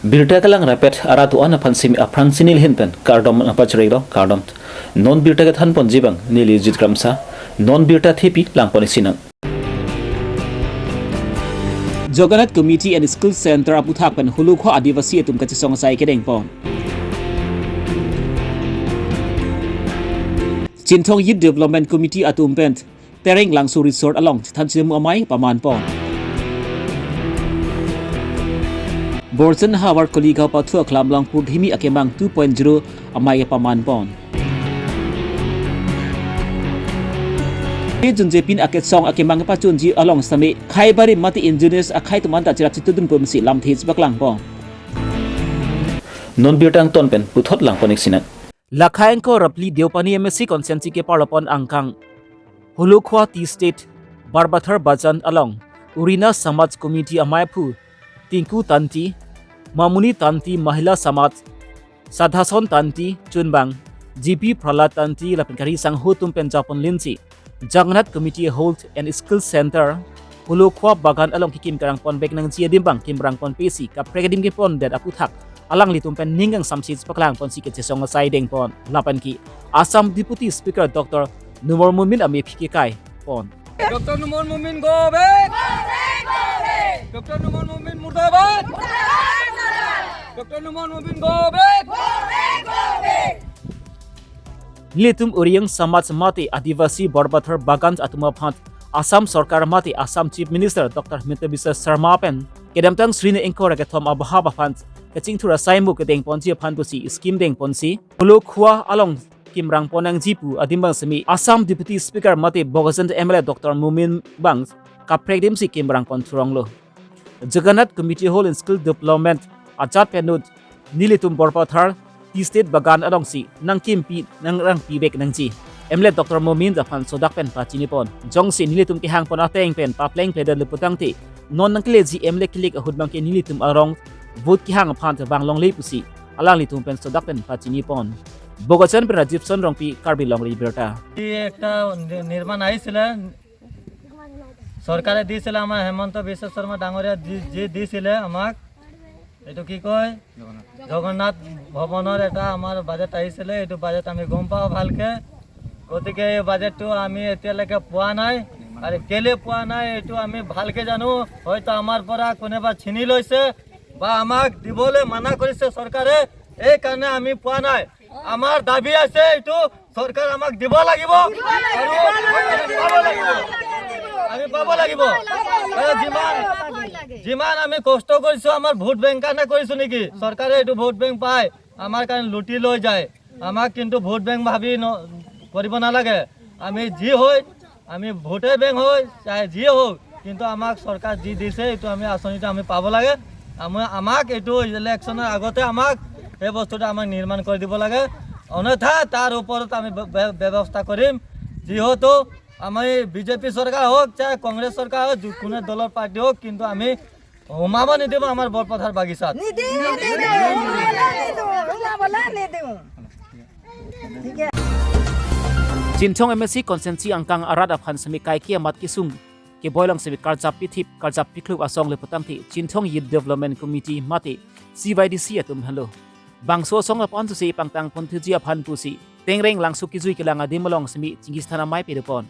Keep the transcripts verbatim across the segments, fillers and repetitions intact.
Birta kelang rapet arat do-an aphan simi aphrang si neli ahin pen kardom nangpachirilo, kardom. Non birta kethan ponji abang neli Jit Kramsa, non birta thepi lang pon-ik sinang. Jagannath Committee and Skill Center aputhak pen Holokhua Adivasi atum kachesong asai kedeng pon. Chinthong Youth Development Committee atum pen Tereng Langso Resort along chethan chemu amei paman pon. Borjan havar Koligaon pathu aklam along purdhimi akemang two point zero amei paman pon. Ke junjepin akesong akemang pachunji along sitame khei barim mate engineers akhei atum anta cherap chetudun pon si lamthe chepaklang pon. Non birta angton pen puthot lang pon-ik sinang. Lakhai ingkoi ra phli Deopani M A C constituency keparlo pon angkang Holokhua Tea Estate Barbathar Bagan along Urina Samaj Committee ameiphu Tinku Tanti, Mamuni Tanti, Mahila Samaj Sadhason Tanti, chunbang G P Prahlad Tanti lapen kari sangho atum pen japon linsi Jagannath Committee Health and Skill Center Holokhua Bagan along kekim kerang pon vek nangji adim abang kim rang ponpe si kaprek adim kepon det aputhak alanglitum pen ning kangsamsi chepaklang ponsi kachesong asai deng pon. Lapen ke Assam Deputy Speaker Doctor Numal Momin amephi kekai pon. Doctor Numal Momin go back. Doctor Numal Momin murdabad. Doctor Numal Momin go back. Nelitum Uriyang Samaj mate Adivasi Barbathar Bagan atum aphan Assam Sorkar mate Assam Chief Minister Doctor Himanta Biswa Sarma pen kedamtang Srini ingkoi ra kethom abahap aphan kachingthur asai mu kedeng ponji aphan pusi scheme deng ponsi Holokhua along kim rang pon nangji pu adim abang simi Assam Deputy Speaker mate Bokajan M L A Doctor Momin abang kaprek adim si kim rang pon thurong lo. Jagannath Committee Health and Skill Development ajat pen non nelitum Barbathar Tea Estate Bagan along si nangkimpi nangrangpi vek nangji M L A Doctor Momin aphan sodak pen pachini pon. Jongsi nelitum kehang pon ateng pen papleng pledar le putangte non nangkeleji M L A kilik ahut abang ke nelitum arong vote kehang aphan te bang longle pusi alanglitum pen sodak pen pachini pon. Bokajan pen Rajibson Rongpi, Karbi Longri Birta. এই একটা নি-, নিৰ্মাণ আহিছিলে, চৰকাৰে দিছিলে, আমাৰ হিমন্ত বিশ্ব শৰ্মা ডাঙৰীয়া দি-, যি দিছিলে আমাক, এইটো কি কয়, জগন্নাথ ভৱনৰ এটা আমাৰ বাজেট আহিছিলে, এইটো বাজেট আমি গম পাওঁ ভালকে। গতিকে এই বাজেটটো আমি এতিয়ালৈকে পোৱা নাই। আৰু কেলে পোৱা নাই, এইটো আমি ভালকে জানো। হয়তো আমাৰ পৰা কোনোবা ছিনি লৈছে বা আমাক দিবলৈ মানা কৰিছে চৰকাৰে, এইকাৰণে আমি পোৱা নাই। আমাৰ দাবী আছে, এইটো চৰকাৰ আমাক দিব লাগিব। আৰু আমি পাব লাগিব। আমি পাব লাগিব। আৰু যিমান, যিমান আমি কষ্ট কৰিছো, আমাৰ ভোট বেংক কাৰণে কৰিছো নেকি? চৰকাৰে এইটো ভোট বেংক পায়, আমাৰ কাৰণে লুটি লৈ যায়। আমাক কিন্তু ভোট বেংক ভাবি ন-, কৰিব নালাগে। আমি যি হয়, আমি ভোটে বেংক হয়, চাহে যিয়ে হওক, কিন্তু আমাক চৰকাৰ যি দিছে, এইটো আমি আঁচনিটো আমি পাব লাগে। আমি, আমাক এইটো ইলেকশ্যনৰ আগতে আমাক সেই বস্তুটো আমাক নিৰ্মাণ কৰি দিব লাগে, অন্যথা তাৰ ওপৰত আমি ব্য-, ব্য-, ব্যৱস্থা কৰিম। যিহেতু আমি বিজেপি চৰকাৰ হওক, চাহে কংগ্ৰেছ চৰকাৰ হওক, যি কোনো দলৰ পাৰ্টি হওক, কিন্তু আমি সোমাব নিদিব আমাৰ বৰপথাৰ বাগিচাত। নিদিম, নিদিম, নিদিম, নিদিম, নিদিম। Chinthong M A C constituency angkang arat aphan simi kaike amat kesung keboi along simi karjap pithip karjap piklup asong le putangte Chinthong Youth Development Committee mate C Y D C atum henlo. Bangso asong aphan suse pangtang ponthuji aphan pusi Tengreng Langso kijui kelang adim along simi chingkiji than amei pado pon.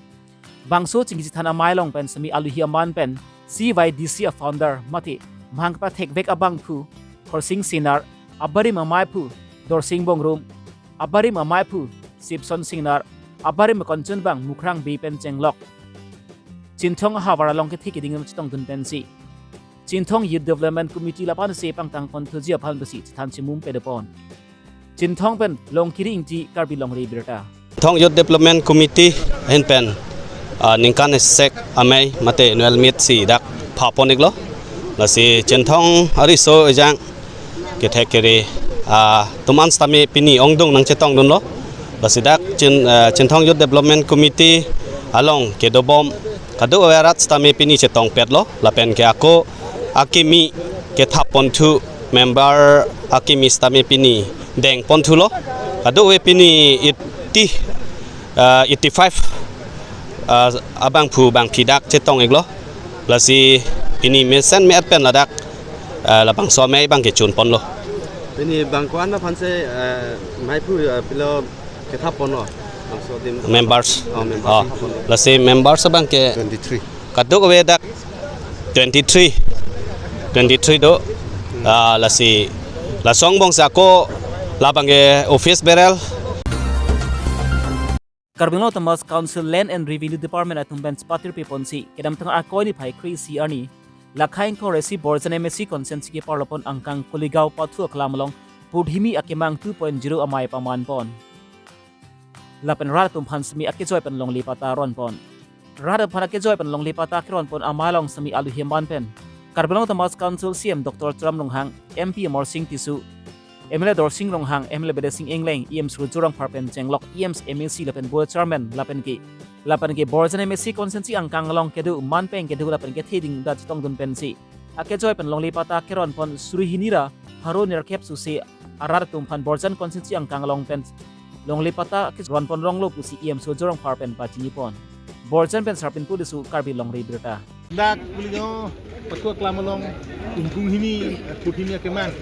Bangso chingkiji than amei along pen simi aluhi aman pen C Y D C a founder mate mahang pathekvek abangphu Khorsing Singnar, abarim ameiphu Dorsing Bongrum, abarim ameiphu Sipson Singnar, abarim akonchun abang Mukrang Bey pen chenglok Chinthong ahavar along kethe keding chetongdun pensi Chinthong Youth Development Committee lapu-an se pangtang ponthuji aphan pusi chethan chimum pado pon. Chinthong pen Longkiri Ingti, Karbi Longri Birta. Chinthong Youth Development Committee ahin pen, ah, ningkan isi sek amei mate annual meet si dak pha pon-iklo. Lasi Chinthong ariso ejang kethe kere, ah, atum an sitame pini ongdung nangchetongdunlo. Lasi dak Chin-, ah, Chinthong Youth Development Committee along kedobom kadokave arat sitame pini chetongpetlo, lapen ke ako akimi kethap ponthu member akimi sitame pini deng ponthulo. Kadokave pini eighty, ah, eighty-five, ah, abangphu bangphi dak chetong-iklo. Lasi pini mesen me-et pen ladak Eh, labangso amei abangke chunponlo. Pini bang ko-an aphan si, eh, maipu, eh, pilo kethap ponlo. Bangso adim. Members. Oh, members. Oh, kethap ponlo. Lasi members abangke twenty-three. Kadokave dak twenty-three. Twenty-three do. Ah, lasi lason angbong si ako labangke office bearer. Karbi Anglong Autonomous Council Land and Revenue Department atum pen chepatirpi ponsi, kedamtang Arkoi niphai kre-isi arni, Lakhaing Koresi Borjan M A C constituency keparlopon angkang Kuligaon Pathu aklam along Purhimi akemang two point zero amei paman pon. Lapen rat atum aphan semi akejoi pen longle patta ron pon. Rat aphan akejoi pen longle patta keron pon amei along semi alu heman pen Karbi Anglong Autonomous Council C E M Doctor Tuliram Ronghang, M P Amarsing Tisso, M L A Dorsing Ronghang, M L A Bidya Sing Engleng, E M Surjya Rongphar pen chenglok E Ms, M A C lapen board chairman lapen ke, lapen ke Borjan M A C constituency angkang along kedo man pen kedo lapen kethe ding da chetongdun pensi akejoi pen longle patta keron pon suri hini ra pharo nerkep suse arat atum aphan Borjan constituency angkang along pen longle patta keron pon ronglo pusi E M Surjya Rongphar pen pachini pon. Borjan pen Sarpin Pulisu, Karbi Longri Birta. Dak Kuligaon Pathu aklam along Purhimi, eh, Purhimi akemang.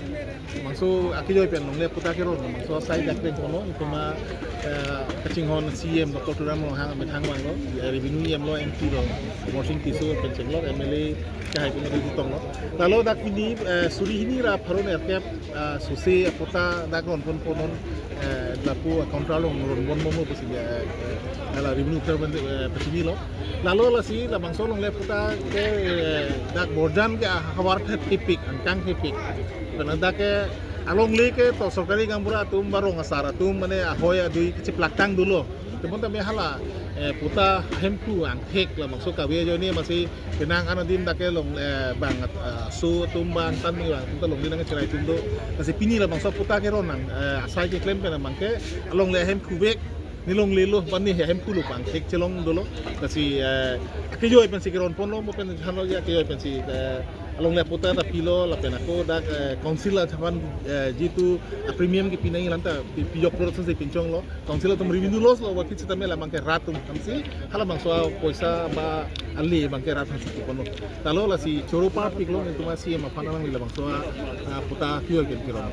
Bangso akejoi pen longle patta keron, bangso asai dak pen kono, ingkuma, eh, kachinghon C E M Doctor Tuliram Ronghang amethang vanglo, eh, revenue E M lo, M P lo, Amarsing Tisso pen chenglok, M L A kahai pen di tonglo. Lalo dak pini, eh, suri hini ra pharo nerkep, eh, suse apatta dak ron pon pon non, eh, lapu counter along ron pon momo pusi, eh, eh, ala revenue officer pen, eh, pachini lo. Lalo lasi labangso longle patta ke, eh, dak Borjan ke ahavar thepik, angkang thepik. Karena dak ke alongle ke to sorkari gaonbura atum ba rong asar atum mane ahoi adui kacheplak tang dolo. Tebon tame hala, eh, patta hemphu angthek labangso kave ajoine masi penang an adim dak ke long, eh, bang at-, ah, aso atum bang tan bang atum ta longle nangcherai atum do. Lasi pini labangso patta keron nang, eh, asai keklem pen abangke alongle hemphu vek, ne longlelo, bani he hemphu lo bang thek chelong dolo. Lasi, eh, akejoi pensi keron ponlo, mo pen thanlo ya akejoi pensi, eh, alongle patta ta pilo, lapen ako dak, eh, council aphan, eh, jitu, eh, premium kepi nangji lanta pi-, pijok production si pinchonglo. Council atum revenue loss lo, wakit sitame labangke rat atum aphansi, hala bangso apoisa ba ale abangke rat aphansi keponlo. Lalo lasi choro parpiklo, ingkuma C E M aphan alangli labangso, ah, patta kio ken keron.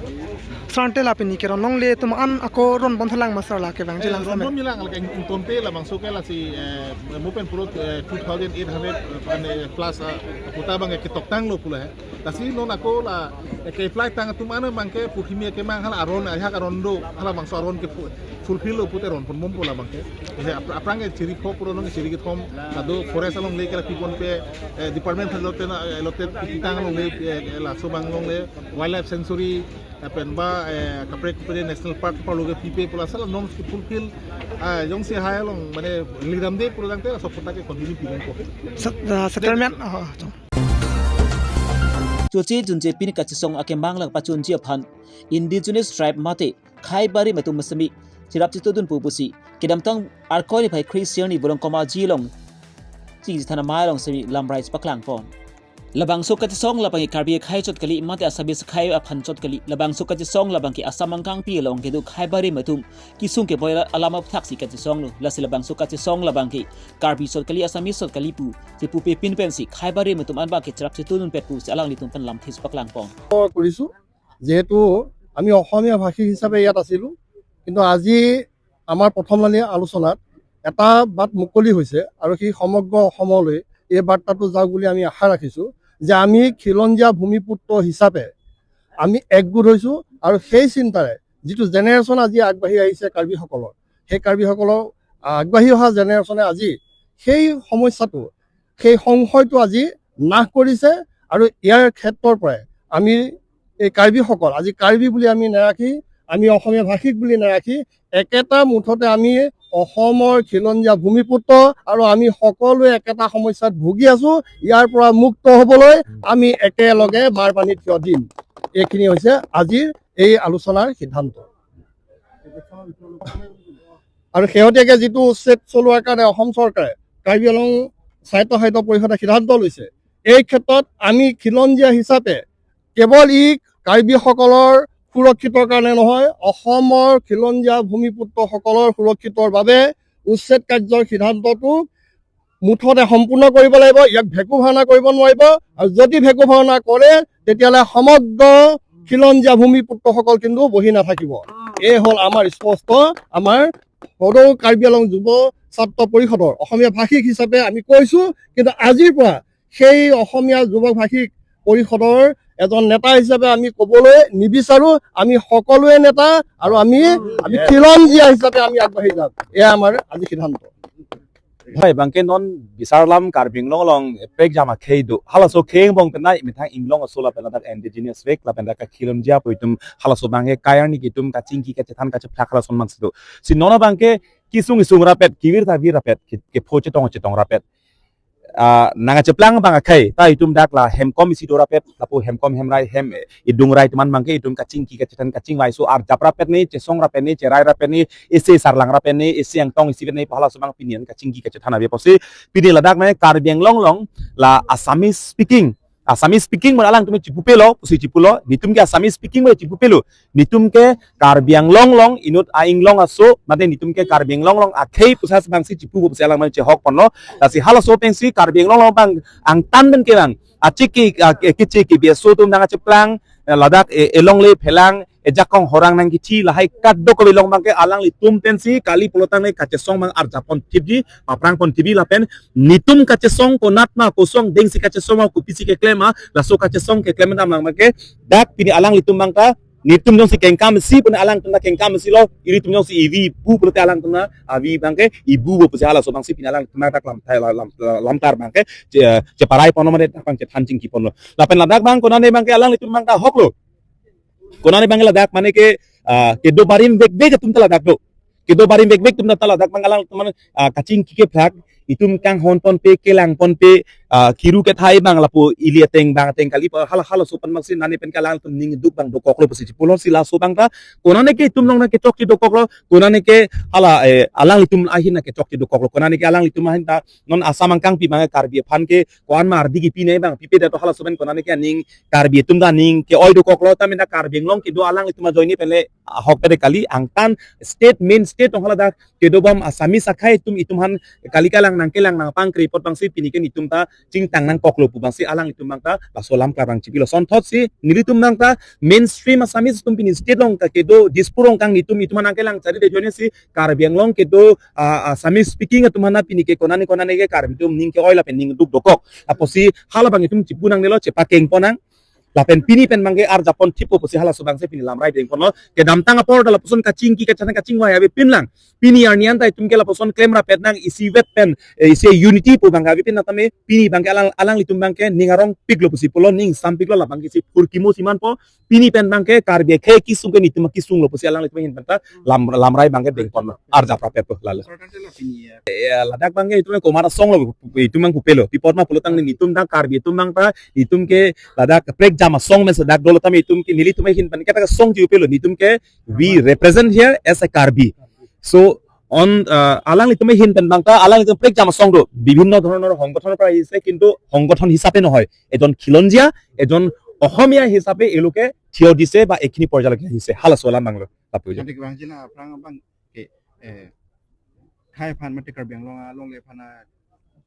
Sir, ante la pini keron longle atum an ako ron pon thalang ma sir, la kevang, eh, jilang ron same pon milang, alke ing-, ingtonte labangso ke lasi, eh, mo pen puro, eh, two thousand eight hundred, eh, ane plus, ah, patta abangke ketoktanglo pulo he. Lasi non ako la, eh, ke-apply tang atum an abangke Purhimi akemang hala aron, ajahak aron do, hala bangso aron ke fu-, fulfill lo pute ron pon bompo labangke. Eh, ap-, aphrang ke chiri kho puro non chiri kethom, kado forest alongle ke la pipon pe, eh, department allotted na, eh, allotted pitang alongle, eh, laso abang alongle, wildlife sanctuary, eh, pen ba, eh, kaprek kaprek national park parlo ke pipe pu la sala non fulfill, ah, jongsi hai along mane lingdamde pulo tangte laso patta ke continue pi bompo. Set-, ah, settlement, ah, chong. Choche junche pini kachesong akemang lang pachunji aphan indigenous tribe mate khei barim atum semi cherap chetudun pu pusi kedamtang Arkoi niphai kre-isi arni Volongkom Aji along chingji than amei along semi lamrai paklang pon. Labangso kachesong labangke Karbi akhei chot kali mate Assamese akhei aphan chot kali. Labangso kachesong labangke Assam angkangpi along kedo khei barim atum kesung keboi alam aphuthak si kachesong lo. Lasi labangso kachesong labangke Karbi chot kali, Assamese chot kali pu chepupe pin pensi khei barim atum an abangke cherap chetudun pet pusi alanglitum pen lamthe paklang pon. কৰিছো। যিহেতু আমি অসমীয়া ভাষী হিচাপে ইয়াত আছিলো, কিন্তু আজি আমাৰ প্ৰথমলানি আলোচনাত এটা বাট মুকলি হৈছে আৰু সেই সমগ্ৰ অসমলৈ এই বাৰ্তাটো যাওক বুলি আমি আশা ৰাখিছো যে আমি খিলঞ্জীয়া ভূমিপুত্ৰ হিচাপে আমি একগোট হৈছো আৰু সেই চিন্তাৰে যিটো জেনেৰেশ্যন আজি আগবাঢ়ি আহিছে কাৰ্বিসকলৰ, সেই কাৰ্বিসকলৰ আগবাঢ়ি অহা জেনেৰেশ্যনে আজি সেই সমস্যাটো, সেই সংশয়টো আজি নাশ কৰিছে। আৰু ইয়াৰ ক্ষেত্ৰৰ পৰাই আমি এই কাৰ্বিসকল, আজি কাৰ্বি বুলি আমি নাৰাখি, আমি অসমীয়া ভাষিক বুলি নাৰাখি, একেটা মুঠতে আমি অসমৰ খিলঞ্জীয়া ভূমিপুত্ৰ আৰু আমি সকলোৱে একেটা সমস্যাত ভুগি আছো। ইয়াৰ পৰা মুক্ত হবলৈ আমি একেলগে বাৰ পানীত থিয় দিম। এইখিনি হৈছে আজিৰ এই আলোচনাৰ সিদ্ধান্ত। আৰু শেহতীয়াকে যিটো উচ্ছেদ চলোৱাৰ কাৰণে অসম চৰকাৰে কাৰ্বি আংলং স্বায়ত্তশাসিত পৰিষদে সিদ্ধান্ত লৈছে, এই ক্ষেত্ৰত আমি খিলঞ্জীয়া হিচাপে কেৱল ই কাৰ্বিসকলৰ সুৰক্ষিতৰ কাৰণে নহয়, অসমৰ খিলঞ্জীয়া ভূমিপুত্ৰসকলৰ সুৰক্ষিতৰ বাবে উচ্ছেদ কাৰ্যৰ সিদ্ধান্তটো মুঠতে সম্পূৰ্ণ কৰিব লাগিব, ইয়াক ভেকু ভাওনা কৰিব নোৱাৰিব। আৰু যদি ভেকু ভাওনা কৰে, তেতিয়াহ'লে সমগ্ৰ খিলঞ্জীয়া ভূমিপুত্ৰসকল কিন্তু বহি নাথাকিব। এই হ'ল আমাৰ স্পষ্ট, আমাৰ সদৌ কাৰ্বি আংলং যুৱ ছাত্ৰ পৰিষদৰ অসমীয়া ভাষিক হিচাপে আমি কৈছো, কিন্তু আজিৰ পৰা সেই অসমীয়া যুৱ ভাষিক পৰিষদৰ এজন নেতা হিচাপে আমি ক'বলৈ নিবিচাৰো। আমি সকলোৱে নেতা আৰু আমি, আমি খিলঞ্জীয়া হিচাপে আমি আগবাঢ়ি যাম। এয়া আমাৰ আজি সিদ্ধান্ত। Hai, bangke non bisarlam Karbi Anglong along prekjam akhei do. Halaso khei angbong tenai methang Inglong aso lapen ladak indigenous faith lapen ladak khilonjia pu itum halaso bangke kayar ni itum kachingki kachethan kachephlak halason mang sido. Si non abangke kisung isung rapet, kivir tavir rapet, ki, kepho chetong chetong rapet. Ah, nangkacheplang bang akhei, ta itum dak la hemkom isi do rapet, lapu hemkom hemrai hem, eh, idung rai teman bangke itum kachingki kachethan kachingvai so arjap rapet ni, chesong rapet ni, cherai rapet ni, isi sarlang rapet ni, isi angtong isi vet ni, pu halaso bang pini an kachingki kachethan ave pusi, pini ladak me Karbi Anglong along la Assamese speaking, Assamese speaking mo alangtum chipupelo, pusi chipulo, nitum ke Assamese speaking mo chipupelo, nitum ke Karbi Anglong along inut a-Inglong aso, mate nitum ke Karbi Anglong along akhei pusas bangsi chipu pusi alang man chehok ponlo, lasi halaso pensi Karbi Anglong along bang angtan pen ke bang, achiki, a, ke, kichiki biaso atum nangkacheplang, eh, ladak, eh, elongle phelang, ejakong horang nangkithi lahai kadokave along bangke alanglitum pensi kali pulotangte kachesong bang arjap pon thipji, paprang pon thipji lapen nitum kachesong konat ma kosong dengsi kachesong ma kopisi keklem ma laso kachesong keklem dam lang bangke dak pini alanglitum bangta nitum jongsi kengkam si pun alangtum ta kengkam silo, ilitum jongsi ivi bu pulote alangtum ta avi bangke ibu bo pusi halaso bangsi pini alangtum ta lam, lam, lam, lamtar bangke che, cheparai ponlo mate dak bang chethan chingki ponlo. Lapen ladak bang konane bangke alanglitum bangta hoklo. Konane bang ladak mane ke, ah, kedo barim vekvek atum ta ladak do. Kedo barim vekvek atum ta ladak bang alangtum, ah, kachingki kephlak, itum kanghon ponpe, kelang ponpe, ah, kiru kethai bang lapu ili ateng bang ateng kali pa hala halaso pen maksi nane pen ke alangtum ning duk bang dokoklo pusi chipulo si laso bangta. Konane ke itum along nangkechok chedokoklo, konane ke hala, eh, alanglitum ahin nangkechok chedokoklo, konane ke alanglitum ahin ta non Assam angkangpi bang Karbi aphan ke ko-an ma ardi kipi nai bang pipe dato halaso pen konane ke aning Karbi atum ta aning ke-oi dokoklo, tame ta Karbi Anglong kedo alanglitum ajoine pen le ahok pede kali angtan state, main state along haladak kedo bom Assamese akhei atum itum aphan kali kalang nangkelang nangpangkri apot bangsi pini ke nitum ta chingtang nangkoklo pu bangsi alanglitum bangta laso lam klarang chipilo. Sonthot si nelitum bangta mainstream Assamese atum pini state along ta kedo Dispur along kang nitum itum aphan nangkelang chari de ajoine si Karbi Anglong kedo, ah, ah, Assamese speaking atum aphan pini ke konane konane ke Karbi atum ning ke-oi lapen ning duk dokok. Apotsi hala bang itum chipu nangnelo, chepakeng pon nang. Lapen pini pen bangke arjap pon thippo pusi halaso bangsi pini lamrai deng ponlo. Kedamtang apor ta lapuson kachingki kachethan kachingvai avepin lang. Pini arni an ta itum ke lapuson klem rapet nang isi vet pen, eh, isi unity pu bangke avepin nang tame pini bangke alang, alanglitum bangke ning arongpiklo pusi pulo, ning sampiklo, la bangke si phurkimo siman po. Pini pen bangke Karbi akhei kisung ke nitum kisunglo pusi alanglitum ahin penta lam, lamrai bangke deng ponlo. Arjap rapet po lalo. Sorkar telo pini ya. Ya, ladak bangke itum komat asong lo, itum bang pupelo. Pi apot ma pulotangte nitum dak Karbi atum bangta, itum ke ladak prekjam asong men sedak dolo tame itum ke nelitum ahin pen kata song ji pelo, nitum ke we represent here as a Karbi. So, on, uh, alanglitum ahin pen bangta, alanglitum prekjam asong do, বিভিন্ন ধৰণৰ সংগঠনৰ পৰা আহিছে, কিন্তু সংগঠন হিচাপে নহয়। এজন খিলঞ্জীয়া, এজন অসমীয়া হিচাপে এওঁলোকে থিয় দিছে বা এইখিনি পৰ্যায়লৈকে আহিছে। হালাচোলা মাংলো, লাপুজা। Jadi, Bang Jina, aphrang abang ke, eh, khai aphan mate Karbi Anglong alongle aphan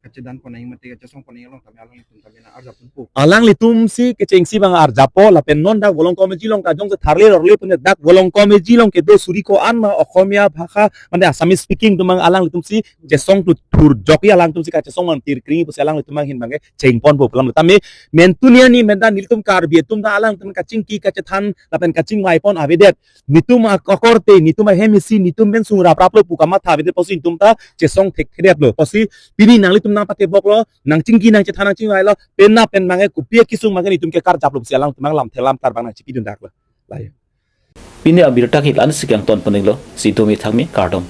kachedan ponai mate kachesong ponai along tame alanglitum tame na arjap ponpo. Alanglitum si kechengsi bang arjappo lapen non dak Volongkom Eji along ta jongsi tharle rorle pun dak Volongkom Eji along kedo suri ko-an ma Okhomia bhasha mane Assamese speaking atum bang alanglitum si chesong tu thur jokji alangtum si kachesong bang tir kring pusi alanglitum bang ahin bangke cheng ponpo pu alam tame mentunia ni menta nelitum Karbi atum ta alangtum kachingki kachethan lapen kachingvai pon avedet. Nitum ak-, akorte, nitum ahem isi, nitum pen sung rapraplo pu kamatha avedet pusi nitum ta chesong thekthedetlo. Pusi pini nanglitum nangpateboklo, nangchingki nangchethan nangchingvailo, penap pen bangke kopi akisung bangke nitum ke karjaplo pusi alangtum bang lamthe lamtar bang nangchipidun daklo. Lahai. Pini abirta ke la-an si kangton poninglo, si domi thangmi kardom.